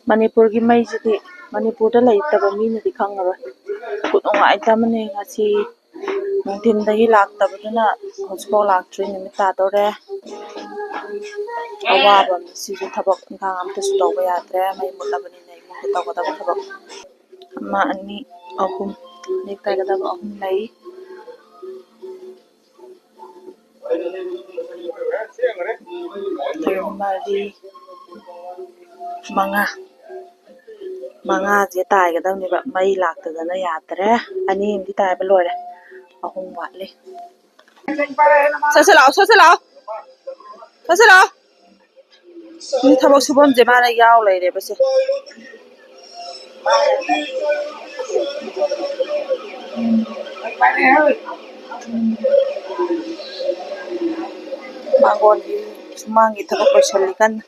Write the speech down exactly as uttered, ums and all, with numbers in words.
ꯃꯅꯤꯄꯨꯔꯒꯤ ꯃꯩꯁꯤꯗꯤ ꯃꯅꯤꯄꯨꯔꯗ ꯂꯩꯇꯕ ꯃꯤꯅꯗꯤ ꯈꯪꯉꯔꯣꯏ꯫ ꯈꯨꯅꯨꯡꯉꯥꯏꯇ ꯑꯃꯅꯦ꯫ ꯉꯁꯤ ꯅꯨꯡꯊꯤꯟꯗꯒꯤ ꯂꯥꯛꯇꯕꯗꯨꯅ ꯍꯧꯖꯤꯛꯐꯥꯎ ꯂꯥꯛꯇ꯭ꯔꯤ꯫ ꯅꯨꯃꯤꯠ ꯇꯥꯗꯧꯔꯦ꯫ ꯑꯋꯥꯕ ꯑꯃꯅꯤ ꯁꯤꯁꯨ꯫ ꯊꯕꯛ ꯏꯪꯈꯥꯡ ꯑꯝꯇꯁꯨ ꯇꯧꯕ ꯌꯥꯗ꯭ꯔꯦ ꯃꯩ ꯃꯨꯠꯂꯕꯅꯤꯅ꯫ ꯏꯃꯨꯡꯗ ꯇꯧꯒꯗꯕ ꯊꯕꯛ ꯑꯃ, ꯑꯅꯤ, ꯑꯍꯨꯝ, ꯅꯦꯛ ꯇꯥꯏꯒꯗꯕ ꯑꯍꯨꯝ ꯂꯩ꯫ ꯇꯔꯨꯛ, ꯃꯔꯤ, ꯃꯉꯥ꯫ ꯃꯉꯥꯁꯦ ꯇꯥꯏꯒꯗꯕꯅꯦꯕ꯫ ꯃꯩ ꯂꯥꯛꯇꯗꯅ ꯌꯥꯗ꯭ꯔꯦ꯫ ꯑꯅꯤ ꯑꯃꯗꯤ ꯇꯥꯏꯕ ꯂꯣꯏꯔꯦ꯫ ꯑꯍꯨꯝ ꯋꯥꯠꯂꯤ꯫ ꯁꯠ ꯁꯠ ꯂꯥꯛꯑꯣ, ꯁꯠ ꯁꯠ ꯂꯥꯛꯑꯣ꯫ ꯁꯠ ꯁꯠ ꯂꯥꯛꯑꯣ꯫ ꯃꯤ ꯊꯕꯛ ꯁꯨꯐꯝꯁꯦ ꯃꯥꯅ ꯌꯥꯎ ꯂꯩꯔꯦꯕꯁꯦ꯫ ꯃꯥꯡꯒꯣꯟꯒꯤ ꯁꯨꯃꯥꯡꯒꯤ ꯊꯕꯛ ꯂꯣꯏꯁꯜꯂꯤ ꯀꯟꯅ꯫